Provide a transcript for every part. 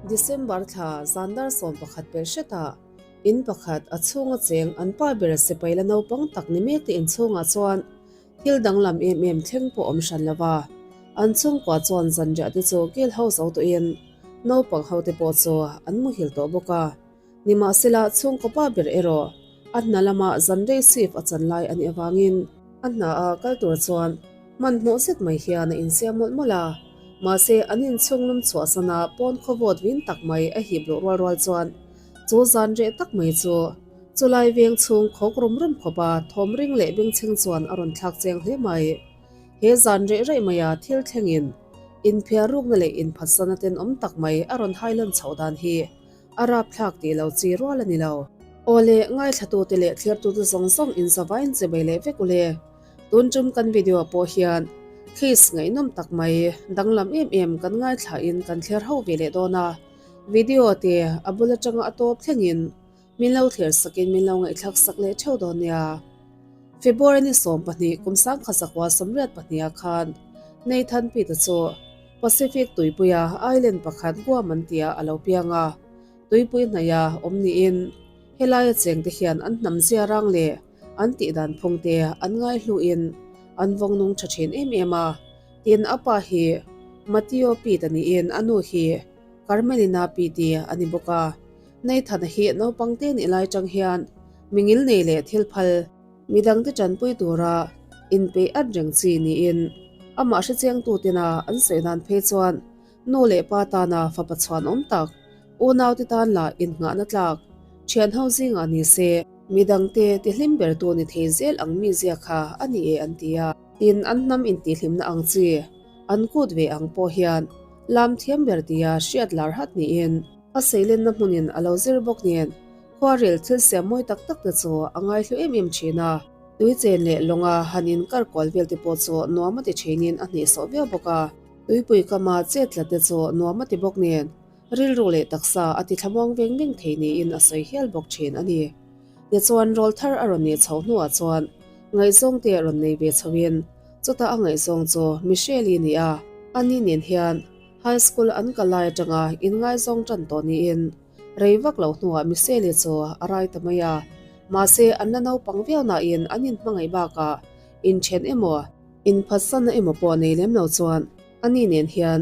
December thla zandar 11 pel hretah in pakhat a chhunga cheng an pa ber sipai la naupang tak ni mek te inchhungah chuan thil danglam em em thleng pawh awm hran lova. An chhungkua chuan zanriah te chu kil ho zo tawhin naupang ho te pawh chu an muhil tawh bawk a. Nimahsela chhungkaw pa ber erawh a hna lama zan rei sif a chan lai a nih avangin a hna a kal tur chuan hmanhmawh zet mai hian a insiam mawlh mawlh a. Mahse an inchhung lum chhuahsan a pawn khawvawt vin tak mai a hip luh rual rual chuan chu zan reh tak mai chu chulai veng chhung khawk rum rum khawp a thawm ring leh bengchheng chuan a rawn thlak cheng hle mai. He zan reh raih maia thil thlengin inphiar rukna leh inphatsana tenawm tak mai a rawn hailan chhoh dan hi A rapthlak tih lo chi rual a ni lo. Awle, ngaithlatute leh thlertute zawng zawng inzavain che mai leh vek ule. Tun tum kan video pawh hian case ngaihnawm tak mai danglam em em kan ngaithlain kan thler ho ve leh dawn a. Video te a bul atanga a tawp thlengin min lo thler sakin min lo ngaihthlak sak leh theuh dawn nia. February ni 12 kum sangkha zakua 82 ah khan Nathan Pete chu Pacific tuipuia island pakhat Guam an tia a lo piang a, tuipui hnaia awm niin helaia chengte hian an hnam zia rang leh an tihdan phungte an ngaihluhin an vawng nung tha thin em em a. Tin, a pa hi Mateo Pete a niin a nu hi Carmelina Pete a ni bawk a. Nathan-a hi naupang te nih lai tang hian mingil nei leh thil phal, Midangte tanpui tura inpeih at reng chi niin amah hrechiangtu tena an sawi dan phei chuan nu leh pa tana fapa chhuan awm tak, unaute tan lah innghahna tlak, thianho zingah ni se, midangte tihlim bertu ni thei zel ang mi zia kha a ni e an ti a. Tin, an hnam intihhlimna ang chi an kut ve ang pawh hian lam thiam ber tia hriat lar hat niin a seilenna hmunin a lo zir bawk nen Khuarel thil siam mawi tak tak te chu a ngaihlu em em thin a, tui chen leh lawnga han in kar kual vel te pawh chu nuam a ti thinin a hnehsawh viau bawk a. Tuipui kama chet tlat te chu nuam a ti bawk nen rilru leh taksa a ti thlamuang veng veng thei niin a sawi hial bawk thin a ni. Tichuan rawl thar a rawn nei chho hnuah chuan ngaihzawng te rawn nei ve chhoin chutah a ngaihzawng chu Michelle-i ni a, ani nen hian high school an kal lai atanga inngaizawng tan tawh niin Rei vak lo hnuah Michelle chu a rai ta mai a, mahse an la naupang viau nain an inhmangaih bakah inthen emaw, inphatsanna emaw pawh nei lem lo chuan ani nen hian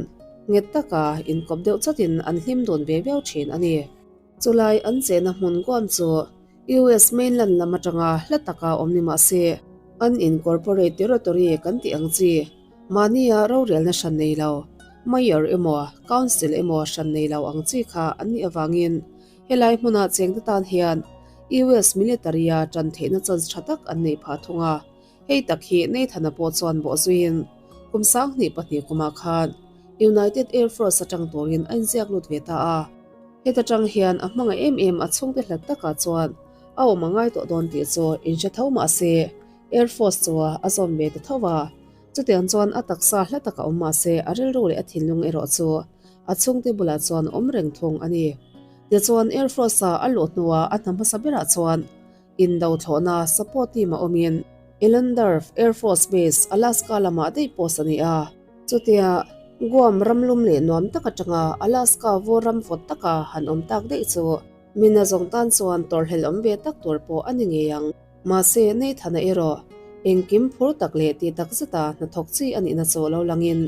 nghet taka inkawp deuh chawtin an hlim dun ve viau thin a ni. Chulai an chehna hmun Guam chu US mainland lam atanga hla taka awm ni mah se, an incorporate territory kan tih ang chi Mahnia rorelna hran nei lo, Mayor emaw, Council emaw hran nei lo ang chi kha an nih avangin helai hmuna chengte tan hian US military-a tan theihna chance tha tak an neih phah thung a. Hei tak hi Nathan-a pawh chuan bawh zuiin kum 2002 kumah khan United Air Force atang turin a inziak lut ve ta a. Heta tang hian a hmangaih em em a chhungte hlat takah chuan a awm a ngai tawh dawn tih chu inhre tho mah se Air Force chu a zawm ve ta tho a. Chutiang chuan a taksa hla taka awm mah se a rilru leh a thinlung erawh chu a chhungte bulah chuan awm reng thung a ni. Tichuan Air Force-a a luh hnuah a hna hmasa berah chuan indo thlawhna support team a awmin Elendorf Air Force Base, Alaska lamah daih post a ni a. Chutia Guam ram lum leh nuam tak atanga Alaska vur ram vawt taka han awm tak daih chu mina zawng tan chuan tawrhhlelh awm ve tak tur pawh a ni ngei ang. Mahse, Nathan-a erawh engkim phur tak leh tih tak zeta hnathawk chi a nihna chu lo langin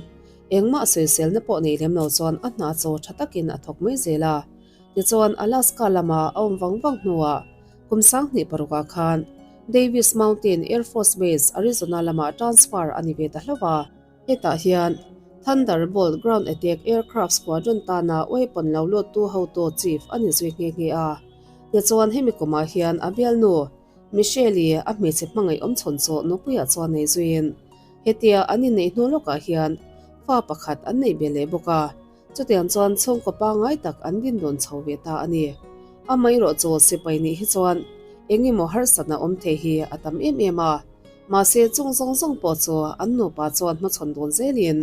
engmah sawiselna pawh nei lem lo chuan a hna chu tha takin a thawk mai zel a. Tichuan, Alaska lama a awm vang vang hnuah kum 2006ah khan Davis Mountain Air Force Base, Arizona lamah transfer a ni ve ta hlauh a. Hetah hian Thunderbolt Ground Attack Aircraft Squadron tana weapon lo luttu hotu chief a ni zui nghe nghe a. Tichuan hemi kumah hian a bialnu Michelle-i a hmeichhe hmangaih awm chhawn chu nupuiah chuan nei zuiin hetia an inneih hnu lawkah hian fa pakhat an neih ve leh bawk a. Chutiang chuan chhungkaw pangngai tak an din dawn chho ve ta a ni. Amaherawh chu sipai nih hi chuan eng emaw harsatna awm thei hi a tam em em a. Mahse chung zawng zawng pawh chu an nupa chuan hmachhawn dawn zelin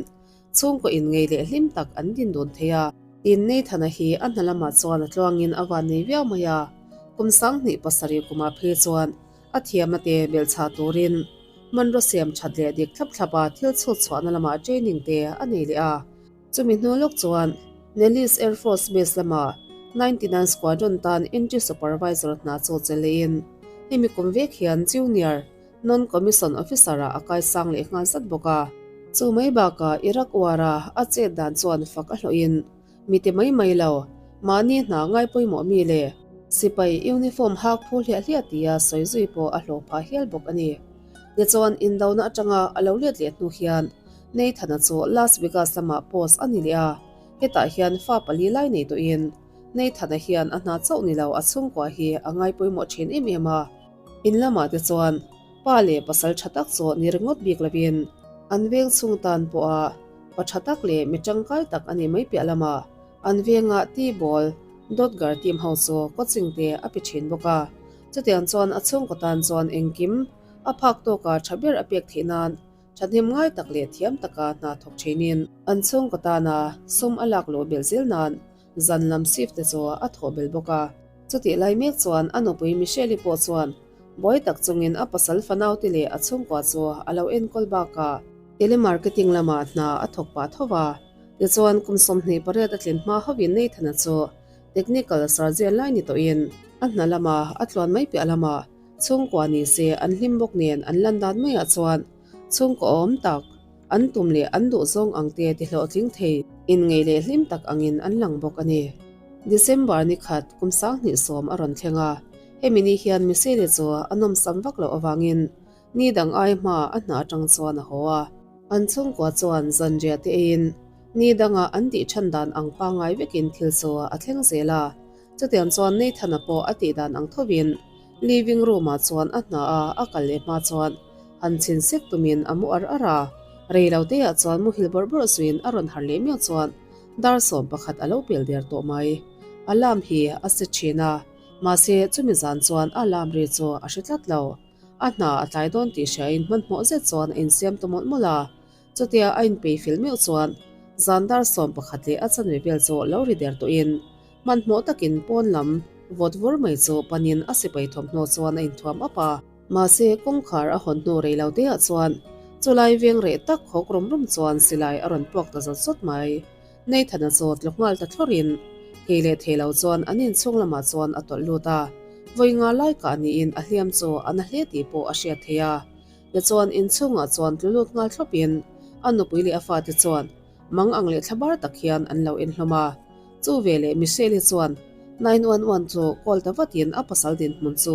chhungkaw inngei leh hlim tak an din dawn thei a. Tin, Nathan-a hi a hna lamah chuan a tluangin a van nei viau mai a. Kum 27 kumah phei chuan a thiamna te belhchhah turin hmanraw siam that leh dik thlap thlapa thil chhut chhuahna lamah training te a nei leh a. Chumi hnu lawk chuan Nellis Air Force Base lama 99 Squadron tan Entry Supervisor hna chu che leiin hemi kum vek hian Junior Non-Commissioned Officer-ah a kaisang leh nghal zat bawk a. Chu mai bakah Iraq War-a a chet dan chuan fak a hlawhin mi ti mai mai lo, mahni hna ngai pawimawh mi leh sipai uniform hak phu hliah hliah tia sawi zui pawh a hlawh phah hial bawk a ni. Tichuan, indona atanga a lo let leh hnu hian Nathan-a chu Las Vegas lamah post a ni leh a, hetah hian fa pali lai nei tawhin Nathan-a hian a hna chauh ni lo a chhungkua hi a ngai pawimawh thin em em a. In lamah te chuan pa leh pasal tha tak chu ni ringawt bik lovin an veng chhung tan pawha pa tha tak leh mi tangkai tak a nih mai piah lamah an vengah tea ball Dotgar team ho chu coaching te a pe thin bawk a. Chutiang chuan a chhungkaw tan chuan engkim a phak tawka tha ber a pek theih nan thahnem ngai tak leh thiam taka hna thawk thinin an chhungkaw tana sum a lak luh belh zel nan zan lam shift te chu a thawh belh bawk a. Chutih lai mek chuan a nupui Michelle-i pawh chuan buai tak chungin a pasal fanaute leh a chhungkua chu a lo enkawl bakah telemarketing lamah hna a thawk pah tho va. Tichuan kum 28 a tlin hma hovin Nathan-a chu technical surgeon lai ni tawhin a hna lama a tluan mai piah lamah chhungkua ni se an hlim bawk nen an lan dan maiah chuan chhungkaw awm tak An tum leh an duh zawng ang te ti hlawhtling thei inngeih leh hlim tak angin an lang bawk a ni. December ni khat kum 2010 a rawn thleng a, hemi ni hian Michelle chu a nawmsam vak loh avangin ni dang ai hma a hna atang chuan a haw a. An chhungkua chuan zanriah te eiin ni danga an tih than dan ang pangngai vekin thil chu a thleng zel a. Chutiang chuan Nathan-a pawh a tih dan ang thovin Living room ah chuan a hna a, a kal leh hma chuan han chhin sek tumin a mu ar ar a. Rei lo te ah chuan muhil bawrh bawrh zuiin a rawn harh leh miau chuan dar 11 a lo pel der tawh mai. Alarm hi a set thin a, mahse chumi zan chuan a alarm ri chu a hre tlat lo. A hna a tlai dawn tih hriain hmanhmawh zet chuan a insiam ta mawlh mawlh a. Chutia a inpei fel meuh chuan zan dar 11 leh a chanve vel chu lo ri der tawhin Hmanhmawh takin pawn lam vawt vur mai chu panin a sipai thawmhnaw chuan a inthuam up a. Mahse, kawngkhar a hawn hnu rei lo teah chuan chulai veng reh tak khawk rum rum chuan silai a rawn puak ta zawt zawt mai. Nathan-a chu tlu nghal ta thlawrin thei leh thei lo chuan an inchhung lamah chuan a tawlh lut a. Vawi nga lai kah niin a hliam chu a na hle tih pawh a hriat theih a. Tichuan, inchhungah chuan tlu lut nghal thlawpin a nupui leh a fate chuan Mang ang leh thlabar tak hian an lo en hlawm a. Chu veleh Michelle-i chuan 911 chu call ta vatin a pasal dinhmun chu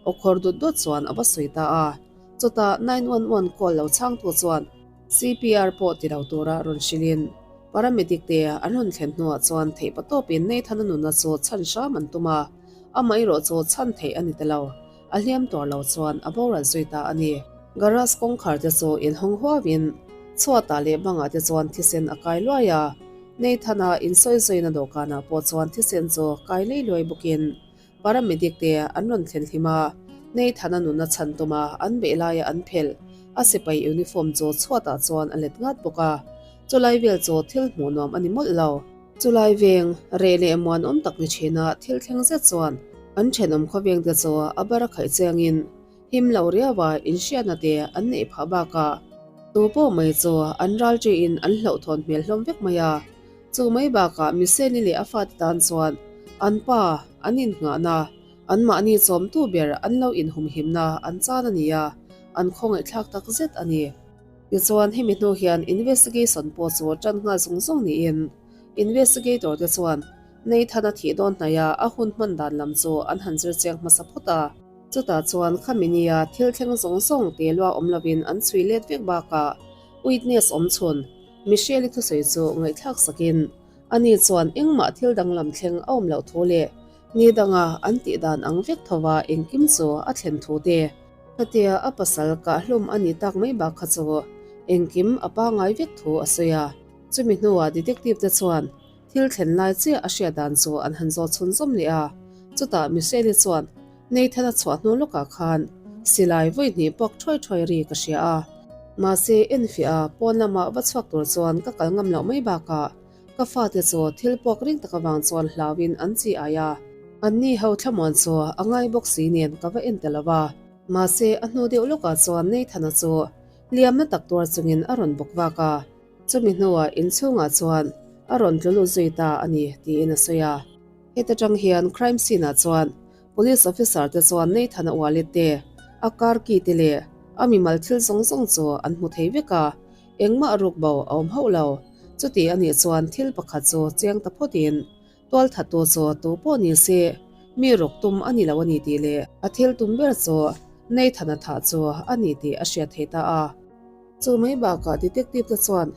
aw khawr dut dut chuan a va sawi ta a. Chutah 911 call lo chhangtu chuan CPR pawh ti lo tura rawn hrilhin paramedic te an rawn thlen hnuah chuan theihpa tawpin Nathan-a nunna chu chhan hram an tum a, amaherawh chu chhan theih a ni ta lo. A hliam tawh lo chuan a boral zui ta a ni. Garage kawngkhar te chu inhawng huauin chhuatah leh bangah te chuan thisen a kai luai a. Nathan-a insawizawiina dawhkanah pawh chuan thisen chu kai lei luai bawkin paramedic te an rawn thlen hlim a. Nathan-a nunna chhan tuma an beih laia an phelh a sipai uniform chu chhuatah chuan a let ngat bawk a. Chulai vel chu thil hmuh nuam a ni mawlh lo. Chulai veng, reh leh muanawm tak ni thina thil thleng zet chuan an thenawm khawveng te chu a bar a khaih chiangin him lo riaua inhriatna te an neih phah bakah tu pawh mai chu an ral ṭiin an hlauhthawn hmel hlawm vek mai a. Chu mai bakah Michelle-i leh a fate tan chuan an pa an innghahna, anmahni chawmtu ber an lo inhumhimna an chan a ni a, an khawngaihthlak tak zet a ni. Tichuan hemi hnu hian investigation pawh chu tan nghal zung zung niin investigator te chuan Nathan-a thih dawn hnaih a a hun hman dan lam chu an han zir chiang hmasa phawt a. Chutah chuan khami nia thil thleng zawng zawng te lua awm lovin an chhui let vek bakah witness awm chhun Michelle-i thusawi chu ngaihthlak sakin ani chuan engmah thil danglam thleng a awm loh thu leh ni danga an tih dan ang vek thova engkim chu a thlen thu te Khatia a pasal kahhlum a nih tak mai bak kha chu engkim a pangai vek thu a sawi a. Chumi hnuah detective te chuan thil thlen lai chiah a hriat dan chu an han zawt chhun zawm leh a. Chutah Michelle-i chuan Nathan-a chhuah hnu lawkah khan silai vawi hnih puak thuai thuai ri ka hria a. Mahse enfiah a pawn lama va chhuak tur chuan ka kal ngam loh mai bakah Ka fate chu thil puak ring tak avang chuan hlauin an chi ai a. Anni ho thlamuan chu a ngai bawk si nen ka va en ta lo a. Mahse a hnu deuh lawkah chuan Nathan-a chu hliamna tak tuar chungin a rawn bawk vak a. Chumi hnuah inchhungah chuan. A rawn tlu lut zui ta a ni, tiin a sawi a. Heta tang hian crime scene ah chuan police officer te chuan Nathan-a wallet te, a car key te leh a mimal thil zawng zawng chu an hmu thei vek a, engmah ruk bo a awm hauh lo. Chuti a nih chuan thil pakhat chu chiang ta phawtin tualthattu chu tu pawh ni se mi ruk tum a ni lo a ni tih leh a thil tum ber chu Nathan-a thah chu a ni tih a hriat thei ta a. Chu mai bakah detective te chuan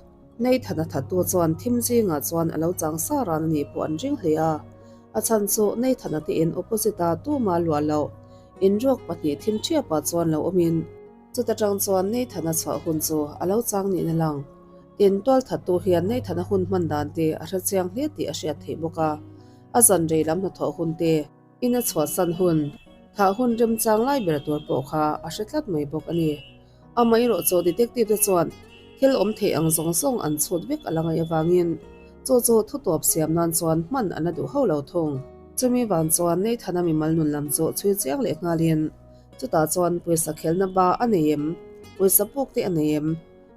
Nathan-a thattu chuan thim zingah chuan a lo chang sa ran a nih pawh an ring hle a. A chhan chu Nathan-a te in opposite-a tuma luah loh inruak pahnih thim ṭhiapah chuan lo awmin chuta ṭang chuan Nathan-a chhuah hun chu a lo chang niin a lang. Tin, tual thattu hian Nathan-a hun hman dan te a hre chiang hle tih a hriat theih bawk a. A zan rei lam hnathawh hun te, ina chhuahsan hun, thah hun remchang lai ber tur pawh kha a hre tlat mai bawk a ni. Amaherawhchu detective te chuan thil awm theih ang zawng zawng an chhut vek a la ngaih avangin chu chu thutawp siam nan chuan hman an la duh ho lo thung. Chumi vang chuan Nathan-a mimal nun lam chu chhui chiang leh nghalin chutah chuan pawisa khelna ba a nei em? Pawisa puk te a nei em?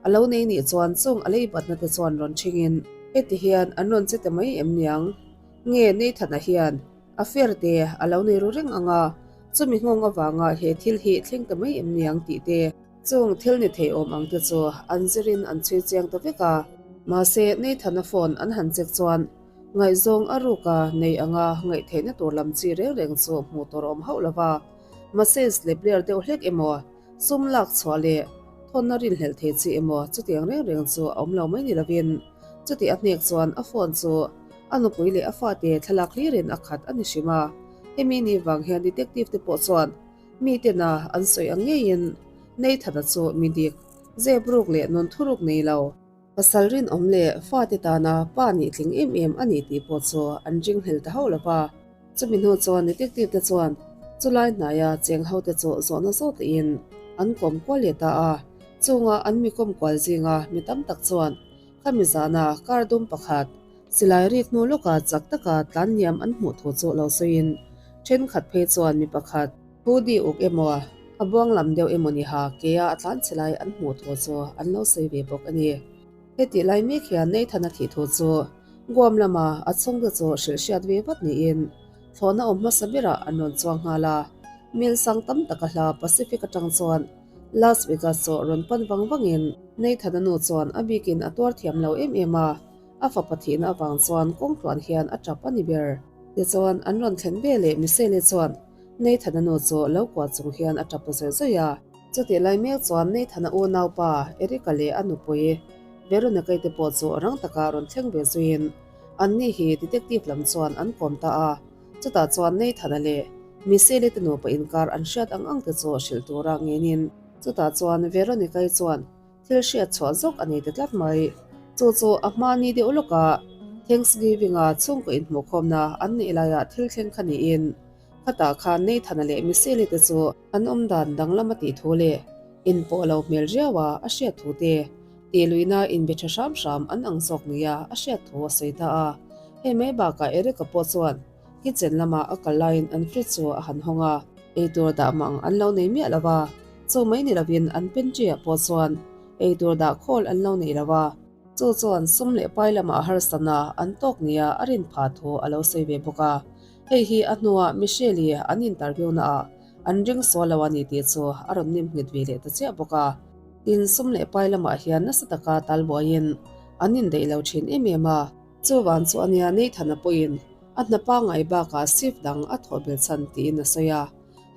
A lo nei nih chuan chung a leibatna te chuan rawn ṭhingin heti hian an rawn che ta mai em niang? Nge Nathan-a hian A fer te a lo nei ru reng ang a, chumi nghawng avanga he thil hi thleng ta mai em niang tih te, chung thil ni thei awm ang te chu an zirin an chhui chiang ta vek a. Mahse, Nathan-a phone an han check chuan ngaihzawng a ruka nei anga ngaihtheihna tur lam chi reng reng chu hmuh tur a awm hauh lo va, message leh player deuh hlek emaw, sum lak chhuah leh thawnna rinhlelh thei chi emaw chutiang reng reng chu a awm lo mai ni lovin chutih a hnek chuan a phone chu A nupui leh a fate thlalak hlirin a khat a ni hrim a, hemi ni vang hian detective te pawh chuan mitena an sawi ang ngeiin Nathan-a chu mi dik, zep ruk leh nun thuruk nei lo, pasal rinawm leh fate tana pa nih tling em em a ni tih pawh chu an ringhlel ta hauh lo va. Chumi hnu chuan detective te chuan chulai hnaia cheng hote chu zawhna zawt lehin an kawm kual leh ta a, chunga an mi kawm kual zinga mi tam tak chuan Khami zana car dum pakhat silai rik hnu lawka chak taka tlan liam an hmuh thu chu lo sawiin thenkhat phei chuan mi pakhat hoodie uk emaw a buang lam deuh emaw ni ha kea a tlan chhe lai an hmuh thu chu an lo sawi ve bawk a ni. Hetih lai mek hian Nathan-a thih thu chu Guam lama a chhungte chu hrilh hriat ve vat niin thlawhna awm hmasa berah an rawn chuang nghal a, mil sang tam taka hla Pacific atang chuan Las Vegas chu rawn pan vang vangin Nathan-a nu chuan a bikin a tuar thiam lo em em a, a fapa thihna avang chuan kawng tluan hian a tap a ni ber. Tichuan, an rawn thlen ve leh Michelle chuan Nathan-a nu chu lo kuah chung hian a tap ta zawih zawih a. Chutih lai mek chuan Nathan-a unaupa Eric-a leh a nupui Veronica-i te pawh chu rang taka rawn thleng ve zuiin anni hi detective lam chuan an kawm ta a. Chutah chuan Nathan-a leh Michelle-i te nupa inkar an hriat ang ang te chu hrilh tura ngenin chutah chuan Veronica-i chuan thil hriat chhuah zawk a nei ta tlat mai. Chu chu a hma ni deuh lawkah Thanksgiving-a chhungkaw inhmuhkhawmna an neih laiah thil thleng kha niin khatah khan Nathan-a leh Michelle-i te chu an awmdan danglam a tih thu leh inpawh lo hmel riaua a hriat thu te tih luihna inbe tha hram hram an ang zawk nia a hriat thu a sawi ta a. Hei mai bakah Eric-a pawh chuan kitchen lama a kal laiin an fridge chu a han hawng a, eitur dah mang an lo nei miah lo va, chu mai ni lovin an pantry-ah pawh chuan eitur dah khawl an lo nei lo va, chu chuan sum leh pai lamah harsatna an tawk nia a rin phah thu a lo sawi ve bawk a. Hei hi a hnuah Michelle-i an interview naah an ring sual lo a ni tih chu a rawn nim nghet ve leh ta chiah bawk a. Tin, sum leh pai lamah hian nasa taka tal buaiin an indaih lo thin em em a. Chuvan chu ania Nathan-a pawhin a hna pangngai bakah shift dang a thawh belh chhan tiin a sawi a.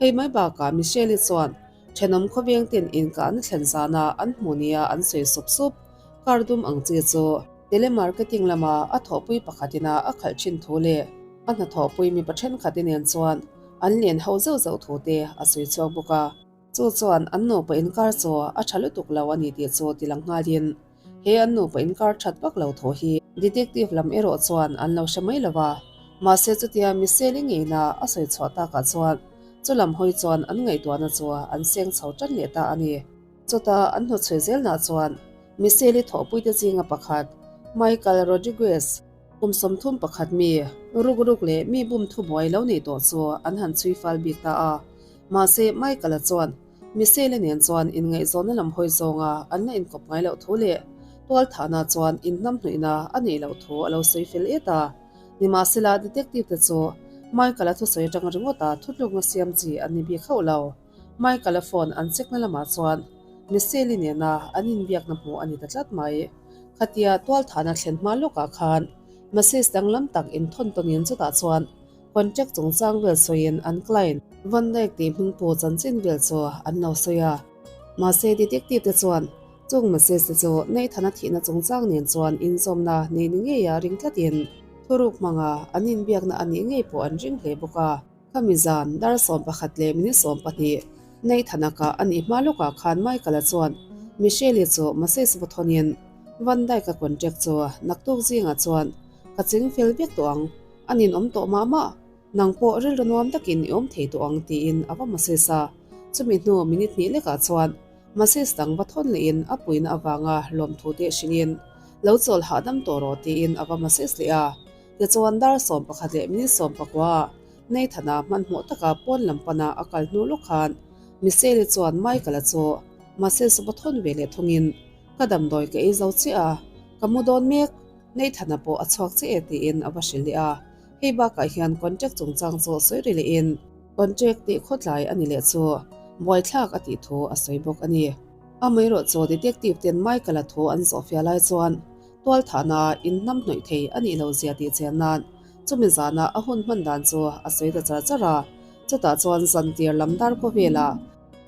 Hei mai bakah Michelle-i chuan thenawm khawveng ten inkahna thlen zana an hmuh nia an sawi sup sup. Car dum ang chi chu telemarketing lama a thawhpui pakhatina a khalh thin thu leh a hnathawhpui mipa thenkhat-i nen chuan an len ho zeuh zeuh thu te a sawi chhuak bawk a. Chu chuan an nupa inkar chu a tha lutuk lo a ni tih chu ti lang nghalin He an nupa inkar that vak lo thaw hi detective lam erawh chuan an lo hre mai lo va, mahse chutia Michelle-i ngeina a sawi chhuah takah chuan chu lam hawi chuan an ngaihtuahna chu an seng chho tan leh ta a ni. Chutah an hnawchhui zelnah chuan Michelle-i thawhpuite zinga pakhat Michael Rodriguez, kum 31 mi, ruk ruk leh mi bum thubuai lo nei tawh chu an han chhui fal bik ta a, mahse Michael-a chuan Michelle-i nen chuan inngaihzawnna lam hawi zawnga an la inkawp ngai loh thu leh Tualthahna chuan inhnamhnawihna a neih loh thu a lo sawi fel et a. Nimahsela, detective te chu Michael-a thusawi atang ringawta thutlukna siam chi an ni bik hauh lo. Michael-a phone an check na lamah chuan Michelle-i nena an inbiakna hmuh a ni ta tlat mai. Khatia tualthahna thlen hma lawkah khan message danglam tak inthawn tawnin chutah chuan contract chungchang vel sawiin an client Van Dyke tih hmingpu chanchin vel chu an lo sawi a. Mahse, detective te chuan Chung message te chu Nathan-a thihna chungchang nen chuan inzawmna nei ni ngeia ring tlatin thuruk hmanga an inbiakna a nih ngei pawh an ring hle bawk a. Khami zan dar 11 leh minute 20 Nathan-a kah a nih hma lawkah khan Michael-a chuan Michelle-i chu message va thawnin Van Dyke-a contract chu naktuk zingah chuan ka ching fel vek tawh ang, a ninawm tawh mah mah. Nang pawh rilru nuam takin i awm thei tawh ang tiin a va message a. Chumi hnu minute hnih lekah chuan message dang va thawn lehin a puina avanga lawmthu te hrilhin lo chawl hahdam tawh rawh tiin a va message leh a. Tichuan dar 11 leh minute 19 ah Nathan-a hmanhmawh taka pawn lam pana a kal hnu lawk khan Michelle-i chuan Michael-a chu message va thawn ve leh thungin ka damdawi ka ei zo chiah a, ka mu dawn mek, Nathan-a pawh a chhuak chiah e tiin a va hrilh leh a. Hei bakah hian contract chungchang chu sawi ri lehin contract tih khawtlai a ni leh chu buaithlak a tih thu a sawi bawk a ni. Amaherawh chu detective ten Michael-a thu an zawhfiah lai chuan tualthahna inhnamhnawih thei a nih loh zia tih chian nan chumi zana a hun hman dan chu a sawi ta char char a. Chutah chuan zantir lam dar khawvelah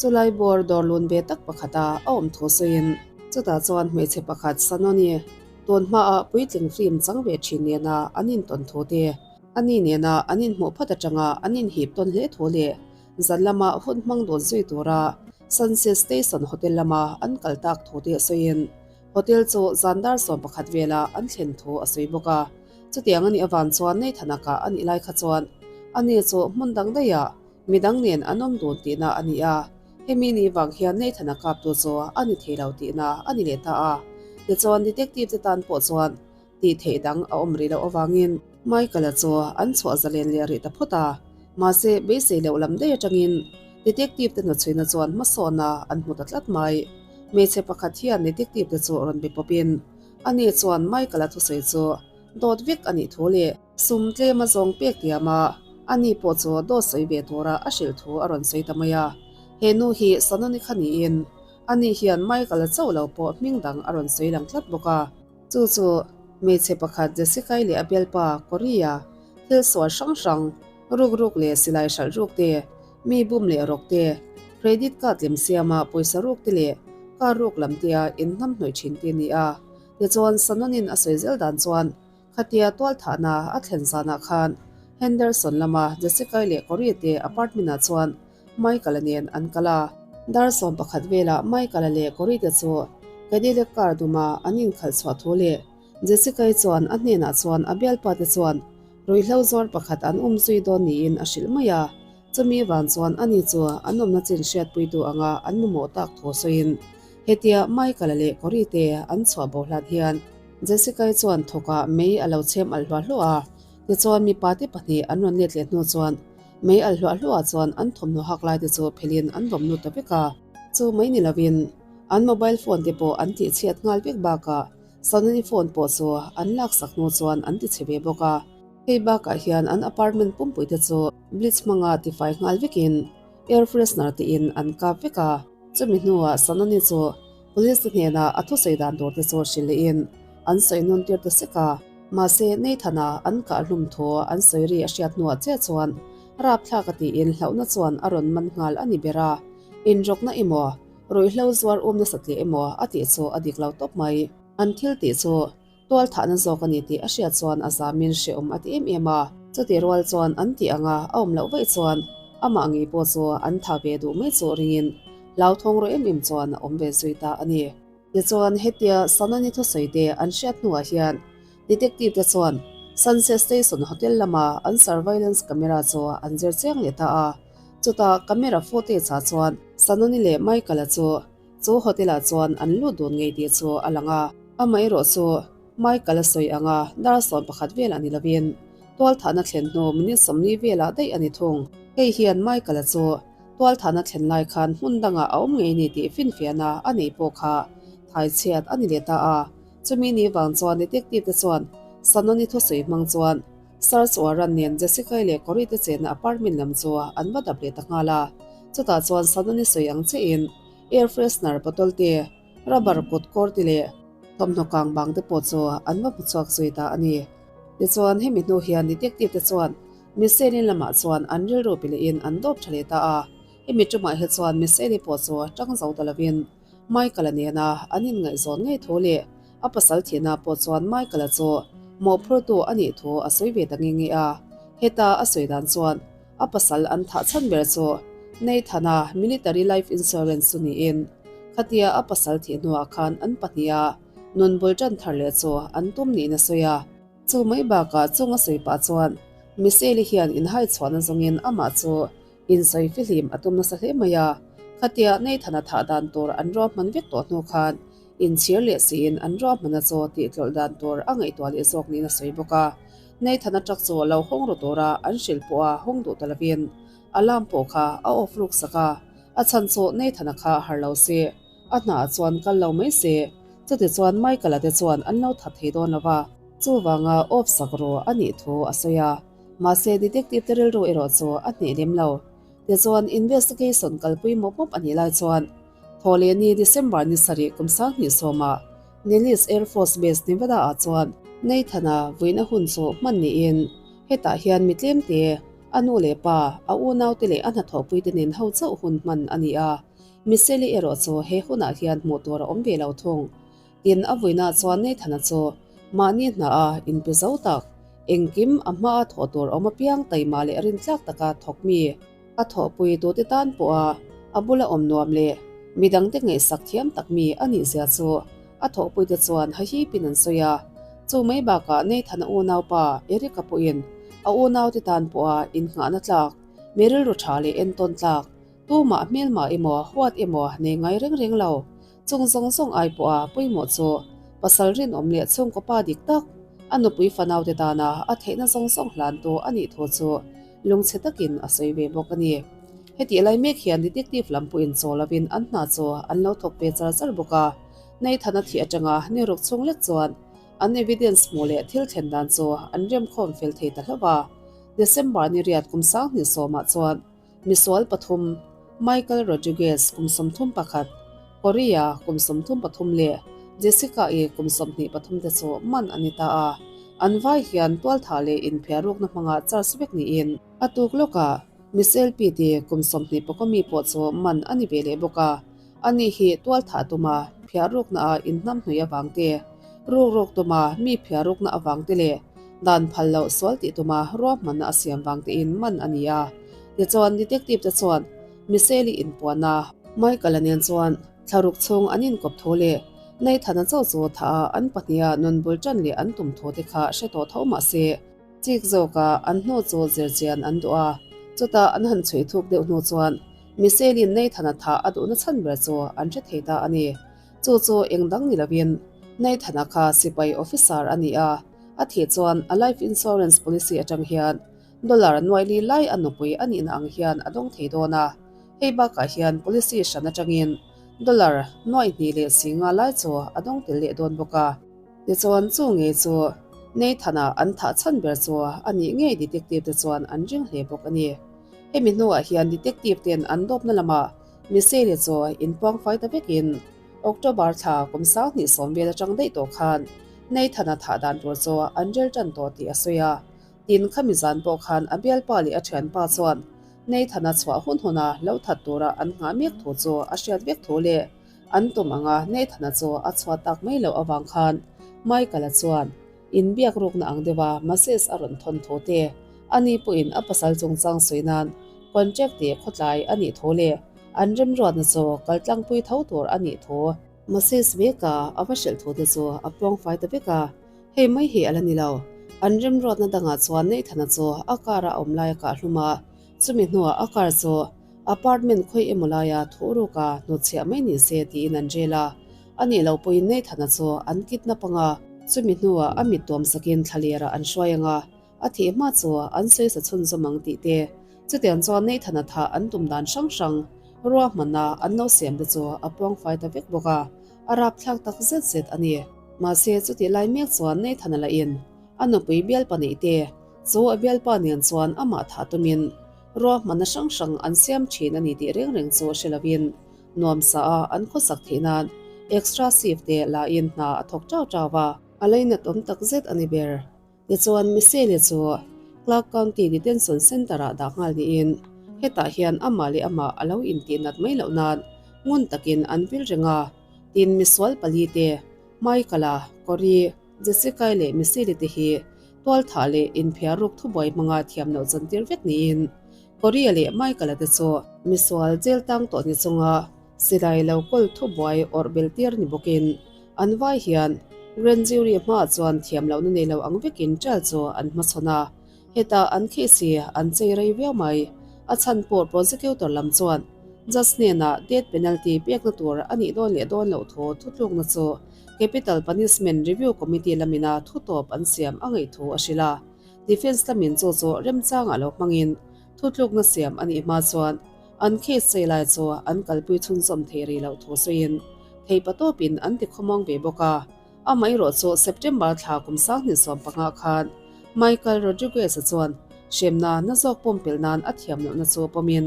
Chulai bawr dawr lun ve tak pakhata a awm thu sawiin chutah chuan hmeichhe pakhat Sanoni tun hmaah puitling film chang ve thin nena an intawn thu te, ani nena an inhmuh phawt atanga an inhip tawn hle thu leh zan lama hun hmang dun zui tura Sunset Station Hotel lama an kal tak thu te sawiin hotel chu zan dar 11 vela an thlen thu a sawi bawk a. Chutiang a nih avang chuan Nathan-a kah a nih lai kha chuan ani chu hmun dang daihah Midang nen an awm dun tihna a ni a, hemi ni vang hian Nathan-a kaptu chu a ni thei lo tihna a ni leh ta a. Tichuan detective te tan pawh chuan tih theih dang a awm rih loh avangin Michael-a chu an chhuah zalen leh rih ta phawt a. Mahse, beisei loh lam daih atangin detective te hnuchhuina chuan hmasawna an hmu ta tlat mai. Hmeichhe pakhat hian detective te chu rawn be pawpin ani chuan Michael-a thusawi chu dawt vek a nih thu leh, Sum tlem a zawng pek tiam a, ani pawh chu dawt sawi ve tura a hrilh thu a rawn sawi ta mai a. He nu hi Sanoni kha niin, ani hian Michael-a chauh lo pawh hming dang a rawn sawi lang tlat bawk a. Chu chu hmeichhe pakhat Jessica-i leh a bialpa Corey-a thil sual hrang hrang, ruk ruk leh silai hralh ruk te, mi bum leh rawk te, credit card lem siama pawisa ruk te leh car ruk lam tea inhnamhnawih thin te a ni a. Tichuan Sanonin a sawi zel dan chuan Khatia tualthahna a thlen zanah khan Henderson lama Jessica-i leh Corey te apartment-ah chuan Michael-a nen an kal a. Dar 11 velah Michael-a leh Corey te chu Cadillac car duma an inkhalh chhuah thu leh Jessica-i chuan a hnenah chuan a bialpa te chuan ruihhlo zuar pakhat an um zui dawn niin a hrilh mai a. Chumi van chuan ani chu an awmna chin hriatpuitu anga an mamawh tak thu sawiin hetia Michael-a leh Corey te an chhuah bo hlan hian Jessica-i chuan thawkah mei a lo chhem alh hluah hluah a, tichuan mipa te pahnih an rawn let leh hnu chuan mei alh hluah hluah chuan an thawmhnaw hak lai te chu phelhin an vawm lut ta vek a. Chu mai ni lovin an mobile phone te pawh an tihchhiat nghal vek bakah Sanani phone pawh chu an laksak hnu chuan an tichhe ve bawk a. Hei bakah hian an apartment pumpui te chu bleach hmanga tifai nghal vekin air freshener tiin an kap vek a. Chumi hnuah Sanani chu Police te hnenah a thusawi dan tur te chu hrilh lehin an sawi nun tir ta sek a. Mahse, Nathan-a an kah hlum thu an sawi ri a hriat hnuah chiah chuan rapthlak a tiin hlauhna chuan a rawn man nghal a ni ber a. Inrawkna emaw, ruihhlo zuar um nasat leh emaw a tih chu a dik lo tawp mai. An thil tih chu Tualthahna zawk a ni tih a hriat chuan a zamin hrehawm a ti em em a. Chutih rual chuan an tih anga a awm loh vaih chuan amah ngei pawh chu an tha ve duh mai chu ringin hlauthawng rawh em em chuan a awm ve zui ta a ni. Tichuan hetia Sanani thusawi te an hriat hnuah hian detective te chuan Sunset Station Hotel lama an surveillance camera chu an zir chiang leh ta a. Chutah camera footage ah chuan Sanani leh Michael-a chu Chu hotel-ah chuan an lut dun ngei tih chu a lang a, amaherawh chu Michael a sawi ang a, dar 11 vel a ni lovin tualthahna thlen hnu minute 40 velah daih a ni thung. Hei hian Michael-a chu tualthahna thlen lai khan hmun dangah a awm ngei ni tih finfiahna a neih pawh kha thaichhiat a ni leh ta a. Chumi ni vang chuan detective te chuan Sanoni thusawi hmang chuan Search warrant nen Jessica-i leh Cory te chenna apartment lam chu an va dap leh ta nghal a. Chutah chuan Sanoni sawi ang chiahin air freshener bottle te, rubber kut kawr te leh thawmhnaw kang bang te pawh chu an va hmu chhuak zui ta a ni. Tichuan hemi hnu hian detective te chuan Michelle-i lamah chuan an rilru pe lehin an dawp tha leh ta a. Hemi tumah hi chuan Michelle-i pawh chu tang zo ta lovin Michael-a nena an inngaihzawn ngei thu leh a pasal thihna pawh chuan Michael-a chu mawhphurtu a nih thu a sawi ve ta nge nge a. Heta a sawi dan chuan a pasal an thah chhan ber chu Nathan-a military life insurance chu niin khatia a pasal thih hnuah khan an pahniha nun bul tan thar leh chu an tum niin a sawi a. Chu mai bakah chung a sawi pah chuan Michelle-i hian inhai chhuahna zawngin amah chu Insawi fihlim a tum nasa hle mai a, khatia Nathan-a thah dan tur an ruahman vek tawh hnu khan inchhir leh siin an ruahmana chaw tih tlawlh dan tur a ngaihtuah leh zawk niin a sawi bawk a. Nathan-a truck chu lo hawng ru tura an hrilh pawh a hawng duh ta lovin alarm pawh kha a off ruk sak a, a chhan chu Nathan-a kha har lo se a hnaah chuan kal lo mai se, chutichuan Michael-a te chuan an lo that thei dawn lo va, chuvanga off sak ru a nih thu a sawi a. Mahse, detective te rilru erawh chu a hneh lem lo. Tichuan, investigation kalpui mawp mawp a nih lai chuan Thawhlehni December ni sarih kum 2010 ah Nellis Air Force Base Nevada ah chuan Nathan-a vuina hun chu hman niin hetah hian mi tlemte, a nu leh pa, a unaute leh a hnathawhpuite nen ho chauh hun hman a ni a. Michelle-i erawh chu he hunah hian hmuh tur a awm ve lo thung. Tin, a vuinaah chuan Nathan-a chu mahni hnaah inpe zo tak, engkim a hmaa thawh tur awm apiang taima leh rintlak taka thawk mi, a thawhpui tute tan pawha a bula awm nuam leh midangte ngaihsak thiam tak mi a nih zia chu a thawhpuite chuan hahipin an sawi a. Chu mai bakah Nathan-a unaupa Eric-a pawhin a unaute tan pawha innghahna tlak, mi rilru tha leh entawn tlak, tumah hmelma emaw huat emaw nei ngai reng reng lo, Chung zawng zawng ai pawha pawimawh chu pasal rinawm leh chhungkaw pa dik tak, a nupui fanaute tana a theihna zawng zawng hlantu a nih thu chu lungchhe takin a sawi ve bawk a ni. Hetih lai mek hian detective lam pawhin chaw lovin an hna chu an lo thawk ve char char bawk a, Nathan-a thih atanga ni ruk chhung lek chuan an evidence hmuh leh thil thlen dan chu an remkhawm fel thei ta hlauh a. December ni riat kum 2010 chuan Misual pathum, Michael Rodriguez kum 31, Korea kum 33 leh Jessica-i kum 23 te chu man a ni ta a. An vai hian tualthah leh inphiarukna hmanga charge vek niin a tuk lawkah Michelle Pitt-i kum 21 mi pawh chu man a ni ve leh bawk a. Ani hi tualthah tuma phiarukna-a inhnamhnawih avang te, rukruk tuma mi phiarukna avang te leh dan phal loh sual tih tuma ruahmanna a siam vang tein man a ni a. Tichuan, detective te chuan Michelle-i inpuahna Michael-a nen chuan thlaruk chhung an inkawp thu leh Nathan-a chauh chu thah a an pahniha nun bul tan leh an tum thu te kha hre tawh tho mah se, Chik zawka an hnu chu zirchian an duh a, chutah an han chhui thuk deuh hnu chuan Michelle-in Nathan-a thah a duhna chhan ber chu an hre thei ta a ni. Chu chu eng dang ni lovin Nathan-a kha sipai officer a ni a, a thih chuan a life insurance policy atang hian dollar nuai li lai a nupui a nihna ang hian a dawng thei dawn a, hei bakah hian policy hran atangin dollar nuai hnih leh singa lai chu a dawng tel leh dawn bawk a. Tichuan chu ngei chu Nathan-a an thah chhan ber chu a nih ngei detective te chuan an ring hle bawk a ni. Hemi hnuah hian detective ten an dawpna lamah Michelle chu inpuang fai ta vekin October thla kum 2010 vel atang daih tawh khan Nathan-a thah dan tur chu an rel tan tawh tih a sawi a. Tin, khami zan pawh khan a bialpa leh a thianpa chuan Nathan-a chhuah hun huna lo that tura an nghah mek thu chu a hriat vek thu leh An tum anga Nathan-a chu a chhuah tak mai loh avang khan Michael-a chuan inbiak rukna ang deuha message a rawn thawn thu te, ani pawhin a pasal chungchang sawi nan contract tih khawtlai a nih thu leh an remruatna chu kaltlangpui tho tur a nih thu message veka a va hrilh thu te chu a puang fai ta vek a. Hei mai hi a la ni lo. An remruatna dangah chuan Nathan-a chu a car-a a awm lai a kah hlum a, chumi hnuah a car chu Apartment khawi emaw laia thuhruka hnutchhiah mai ni se tiin an rel a, a nih loh pawhin Nathan-a chu an kidnap ang a, chumi hnuah a mit tuam sakin thlalerah an hruai ang a, a thih hma chu an sawi sa chhunzawm ang tih te, chutiang chuan Nathan-a thah an tum dan hrang hrang ruahmanna an lo siam te chu a puang fai ta vek bawk a, a rapthlak tak zet zet a ni. Mahse chutih lai mek chuan Nathan-a lahin a nupui bialpa neih te chu a bialpa nen chuan amah thah tumin ruahmanna hrang hrang an siam thin a ni tih reng reng chu hre lovin nuamsa a an khawsak theih nan extra shift te lahin hna a thawk tau tau a. A lainat awm tak zet a ni ber. Tichuan Michelle chu Clark County Detention Center-ah dah nghal niin hetah hian amah leh amah a lo intihnat mai loh nan ngun takin an vil reng a, tin misual pali te, Michael-a, Cory, Jessica-i leh Michelle-i te hi tualthah leh inphiar ruk thubuai hmanga thiam loh chantir vek niin Cory-a leh Michael-a te chu misual jail tang tawh ni chunga silai lo kawl thubuai awrh bel tir ni bawkin an vai hian Grand Jury hmaah chuan thiam lohna nei lo ang vekin trial chu an hmachhawn a, hetah an case hi an chei rei viau mai. A chhan pawh prosecutor lam chuan judge hnenah death penalty pekna tur a nih dawn leh dawn loh thu thutlukna chu Capital Punishment Review Committee lamina thutawp an siam a ngaih thu a hrilh a, defence lamin chu chu remchangah lo hmangin thutlukna siam a nih hma chuan An case chei lai chu an kalpui chhunzawm thei rih loh thu sawiin theipa tawpin an ti khawmawng ve bawk a. Amaherawh chu September thla kum 2015 khan Michael Rodriguez-a chuan hremna na zawk pumpelh nan a thiam lohna chu pawmin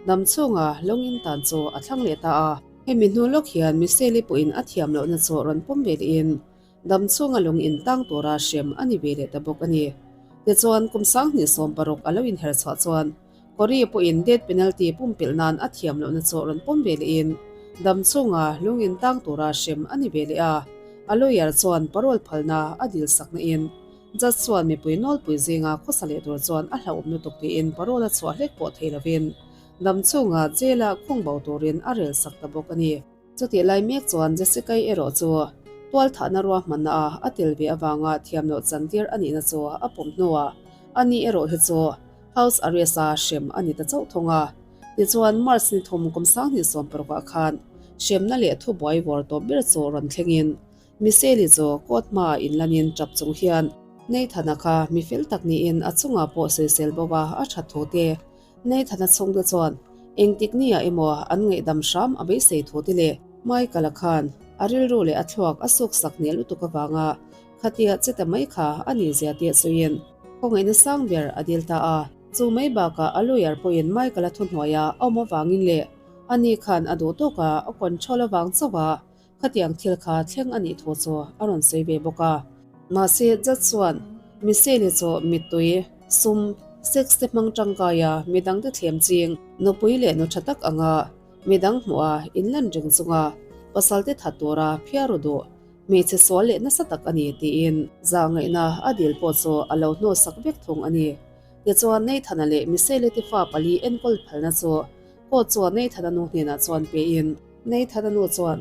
dam chhunga lawng in tan chu a thlang leh ta a. Hemi hnu lawk hian Michelle-i pawhin a thiam lohna chu rawn pawm ve lehin Dam chhunga lung in tang tura hrem a ni ve leh ta bawk a ni. Tichuan, kum 2016 a lo inher chhuah chuan Corrie pawhin death penalty pumpelh nan a thiam lohna chu rawn pawm ve lehin dam chhunga lung in tang tura hrem a ni ve leh a. A lawyer chuan parole phalna a dil sakna in judge chuan mipui nawlpui zinga khawsa leh tur chuan a hlauhawm lutuk tiin parole a chhuah hlek pawh thei lovin dam chhunga jail-a khung bo turin a rel sak ta bawk a ni. Chutih lai mek chuan Jessica-i erawh chu tualthahna ruahmanna a a tel ve avanga thiam loh chantir a nihna chu a pawm hnuah a ni erawh hi chu house arrest-a hrem a ni ta chauh thung a. Tichuan March ni thum kum 2016 ah khan hremna leh thubuai vawr tawp ber chu rawn thlengin Michelle-i chu court hmaah inlanin tap chung hian Nathan-a kha mi fel tak niin a chungah pawh sawisel bo a a that thu te Nathan-a chhungte chuan engtik nia emaw an ngaihdam hram a beisei thu te leh Michael-a khan a rilru leh a thluak a suk sak hnial lutuk avanga khatia che ta mai kha a ni zia tih sawiin khawngaihna sang ber a dil ta a. Chu mai bakah a lawyer pawhin Michael-a thuhnuaia a awm avangin leh ani khan a duh tawka a control avang chauh a Khatiang thil kha thleng a nih thu chu a rawn sawi ve bawk a. Mahse, judge chuan Michelle-i chu mittui, sum, sex te hmang tangkaia midangte thlem ching, nupui leh nu tha tak anga midang hmuha inlan reng chunga pasalte that tura phiar u duh hmeichhe sual leh nasa tak a ni tiin zahngaihna a dil pawh chu a lo hnawhsak vek thung a ni. Tichuan, Nathan-a leh Michelle-i te fa pali enkawl phalna chu court chuan Nathan-a nu hnenah chuan pein, Nathan-a nu chuan,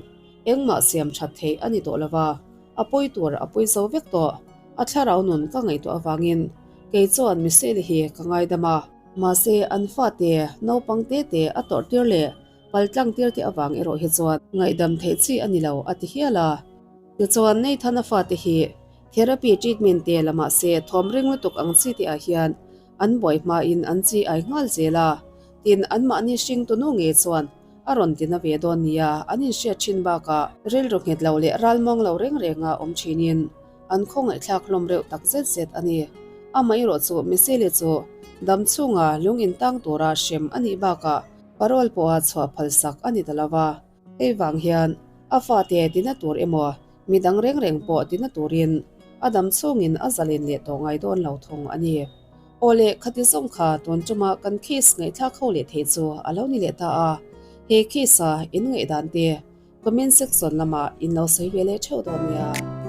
Engmah siam that theih a ni tawh lo va, a pawi tur a pawi zo vek tawh. A thlarau nun ka ngaihtuah avangin kei chuan Michelle hi ka ngaidam a. Mahse, an fate, naupang te te a tawrh tir leh paltlang tir te avang erawh hi chuan ngaihdam theih chi a ni lo, a ti hial a. Tichuan, Nathan-a fate hi therapy treatment te la mah se thawm ring lutuk ang chi te ah hian an buai hmain an chi ai nghal zel a. Tin, anmahni hringtu nu ngei chuan A rawn ti na ve dawn nia, an inhriat thin bakah rilru nghet lo leh ralmuang lo reng renga awm thinin an khawngaihthlak hlawm reuh tak zet zet a ni. Amaherawh chu Michelle chu dam chhunga lung intang tura hrem a nih bakah parole pawha chhuah phalsak a ni ta lo va. Hei vang hian a fate tina tur emaw midang reng reng pawh tina turin a dam chhungin a zalen leh tawh ngai dawn lo thung a ni. Aw le, khati zawng kha tun tuma kan case ngaihthlak ho leh thei chu a lo ni leh ta a, he case-a in ngaihdan te comment section lamah in lo sawi ve leh theuh dawn nia.